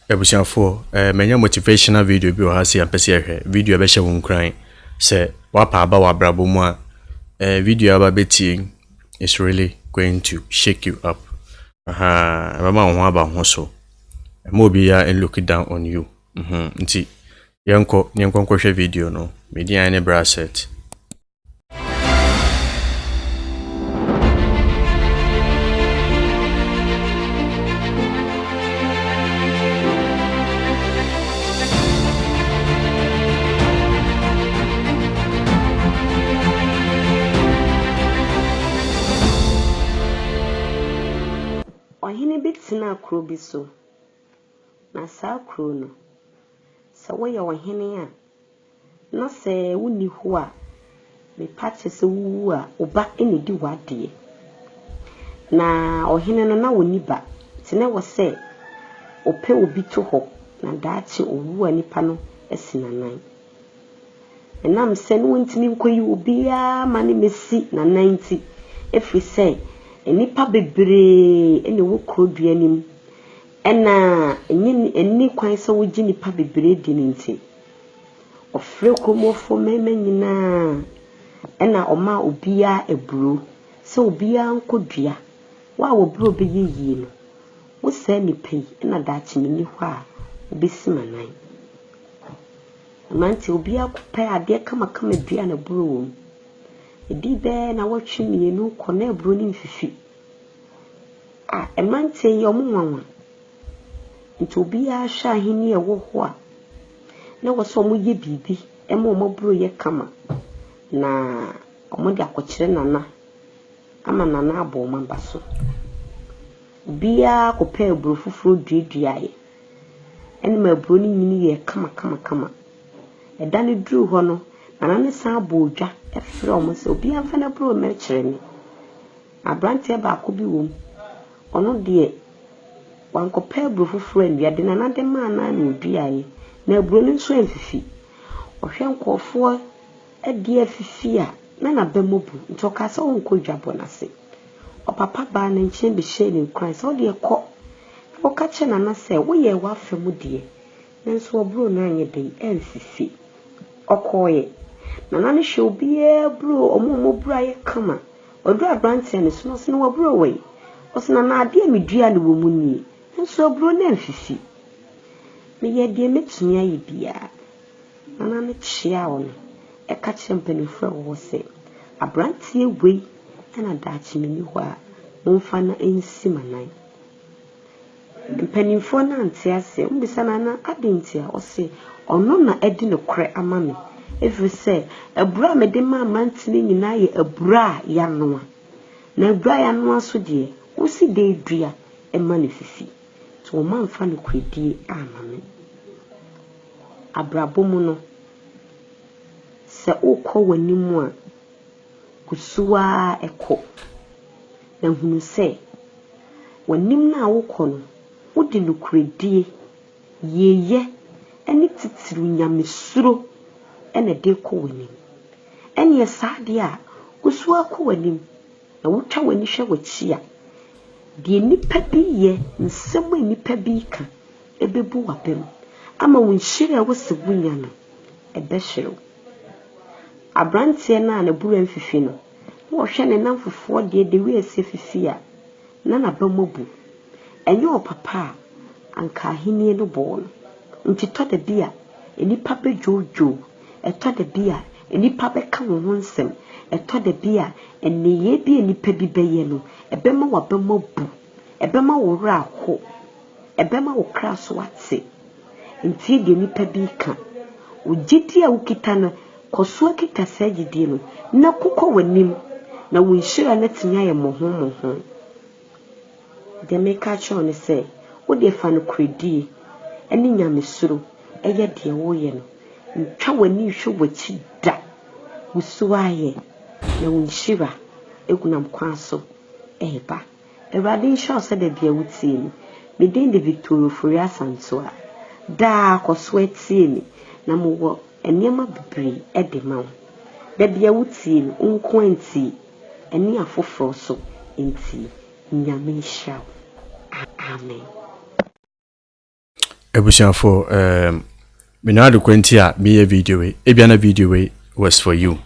Abusuafoɔ, eh, manya motivational video bi wɔ ha sei a mpɛ sɛ yɛhwɛ. Video a ɛbɛhyɛ wo nkuran sɛ woapa aba wɔ abrabɔ mu a, eh, video a aba bɛtie is really going to shake you up. Aha, ɛbɛma wo ho aba ho so. Ɛma obiara look down on you. Mhm, nti yɛnkɔ na yɛnkɔ nkɔhwɛ video no. Me din ayɛ ne Braset. Ɔhene bi tenaa kuro bi so, na saa kuro no, sɛ woyɛ ɔhene a, na sɛ wonni hɔ a, mepa kyɛ sɛ wowu a, wo ba na ɛdi w'adeɛ. Na ɔhene no, na ɔnni ba, nti na ɛwɔ sɛ ɔpɛ obi to hɔ na daakye ɔwu a nipa no asi n'anan. Ɛnam sɛ na ɔntumi nkɔyi obiara ma no mmɛsi n'anan nti, ɛfiri sɛ nnipa bebree na ɛwɔ kuro dua no mu, ɛna ɛnyɛ ɛnni kwan sɛ wogye nnipa bebree di no nti, ɔfrɛɛ kurom hɔfoɔ mmarima nyinaa ɛna ɔmaa obiara aburo sɛ obiara nkɔdua. Wo a w'aburo bɛyɛ yie no, wo saa nipa yi na daakye menni hɔ a wobɛsi m'anan. Mmeranteɛ, obiara kɔpɛɛ adeɛ kamakama duaa n'aburo wɔ mu. Ɛdii bɛyɛ nnawɔtwe mmienu kɔ na aburo no mfifi. Ah, mmeranteɛ yi, wɔn nwanwa. Nti obiara hwɛ ahenni a ɛwɔ hɔ a, na ɛwɔ sɛ wɔyɛ biribi ma wɔn aburo yɛ kama na wɔde akɔkyerɛ Nana ama Nana abɔ wɔn aba so. Obiara kɔpɛɛ aburo foforɔ duaduaeɛ. Ɛna ma aburo no nyini yɛɛ kamakamakama. Ɛda no duruu hɔ no, Nana no san bɔɔ dwa frɛɛ wɔn sɛ obiara mfa n'aburo mmɛkyerɛ me. Aberanteɛ baako bi wɔ mu, ɔno deɛ wankɔpɛ aburo foforɔ annua, deɛ Nana de maa no ara na ɔduaeɛ, na aburo no nso amfifi. Ɔhwɛ nkurɔfoɔ deɛ afifi a, na n'abam abu, nti ɔkaa sɛ ɔnkɔ dwabɔ no ase. Ɔpapa baa ne nkyɛn bɛhyɛɛ no nkuran sɛ, Wo deɛ kɔ na kɔka kyerɛ Nana sɛ woyɛɛ w'afa mu deɛ, nanso aburo no anyɛ dɛn amfifi. Ɔkɔeɛ. Nana no hwɛɛ obiara aburo, wɔn a wɔn aburo ayɛ kama. Ɔduruu aberanteɛ no so no, ɔse, Na w'aburo wɔ he? Ɔse, Nana, adeɛ a meduaa no wɔ mu nie, nanso aburo no amfifi. Meyɛɛ deɛ mɛtumi ayɛ biara. Nana no kyeaa no ka kyerɛɛ mpanimfoɔ a ɛwɔ hɔ sɛ, Aberanteɛ wei na daakye menni hɔ a, momfa no nsi m'anan. Mpanimfoɔ no ante aseɛ. Wɔbisa no, Nana, adɛn nti a? Ɔse, Ɔno na adi nokorɛ ama me, ɛfiri sɛ aburo a mede maa mmeranteɛ no nyinaa yɛ aburo a yɛanoa. Na aburo a yɛanoa nso deɛ, wosi dɛn dua ma no fifi? Nti wɔamfa nokorɛdie amma me. Abrabɔ mu no, sɛ worekɔ w'anim a, gu so ara kɔ. Na hunu sɛ, w'anim no a worekɔ no, wode nokorɛdie, yieyɛ ne titiriw nyamesuro na ɛde rekɔ w'anim. Ɛnneɛ saa deɛ a, gu so ara kɔ w'anim, na wotwa w'ani hwɛ w'akyi a, deɛ nnipa bi reyɛ, nsɛm a nnipa bi reka, ɛbɛbu w'abam ama wo nhyira a ɛwɔ sɛ wonya no, ɛbɛhwere wo. Aberanteɛ no a n'abura mfifi no, na ɔhwɛ ne nnamfofoɔ deɛ the way ɛsɛ fifi a, na n'abam abu. Ɛnyɛ ɔpapa a, anka ahennie no bɔɔ no. Nti tɔ da bi a, nnipa bɛdwoodwoo, ɛtɔ da bi a, nnipa bɛka wo ho nsɛm, ɛtɔ da bi a, nneyɛɛ bi a nnipa bi bɛyɛ no, ɛbɛma w'abam abu, ɛbɛma wo werɛ aho. Ɛbɛma wo kra so ate. Ntie deɛ nnipa bi reka. Wo gyedie a wokita no, kɔ so ara kita saa gyedie no, na ko kɔ w'anim, na wo nhyira no atumi ayɛ mmɔho mmɔho. Deɛ mereka akyerɛ wo ne sɛ, wo deɛ fa nokorɛdie ne nyamesuro yɛ deɛ woreyɛ no. Ntwa w'ani nhwɛ w'akyi da. Wo su ara yɛ, na wo nhyira nam kwan so reba. Awurade nhyira wo sɛ da biara wotie me. Me din de Victoria Ofori Asantewaa. Daa kɔ so ara tie me, na mewɔ nneɛma bebree de ma wo. Da biara wotie me, wo nko ara ntie, ɛne afoforɔ nso ntie. Nyame nhyira wo. Amen. Abusuafoɔ, menim ade korɔ nti a meyɛ video wei. Ebia na video wei was for you.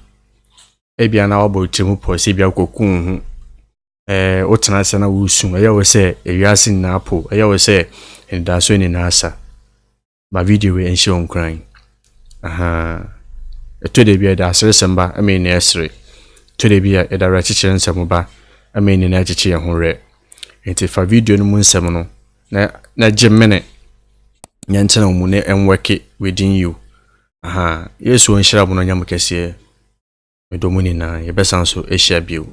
Ebia na wabɔ wo tirim pɔ sɛ ebia wokɔku wo ho. Wotena ase na woresu. Ɛyɛ wo sɛ ewiase nyinaa po. Ɛyɛ wo sɛ anidasoɔ nyinaa asa. Ma video wei nhyɛ wo nkuran. Ahaa. Ɛtɔ da bi a yɛde aseresɛm ba ma yɛn ani ɛsere. Ɛtɔ da bi a yɛde awerɛkyekyerɛ nsɛm ba ma yɛn nyinaa kyekye yɛn ho werɛ. Nti fa video no mu nsɛm no na gye mene na ɛntena wo mu na ɛnwork within you. Ahaa. Yesu nhyira mo no nyɛ mo kɛseɛ. Medɔ mo nyinaa. Yɛbɛsan so ahyia bio.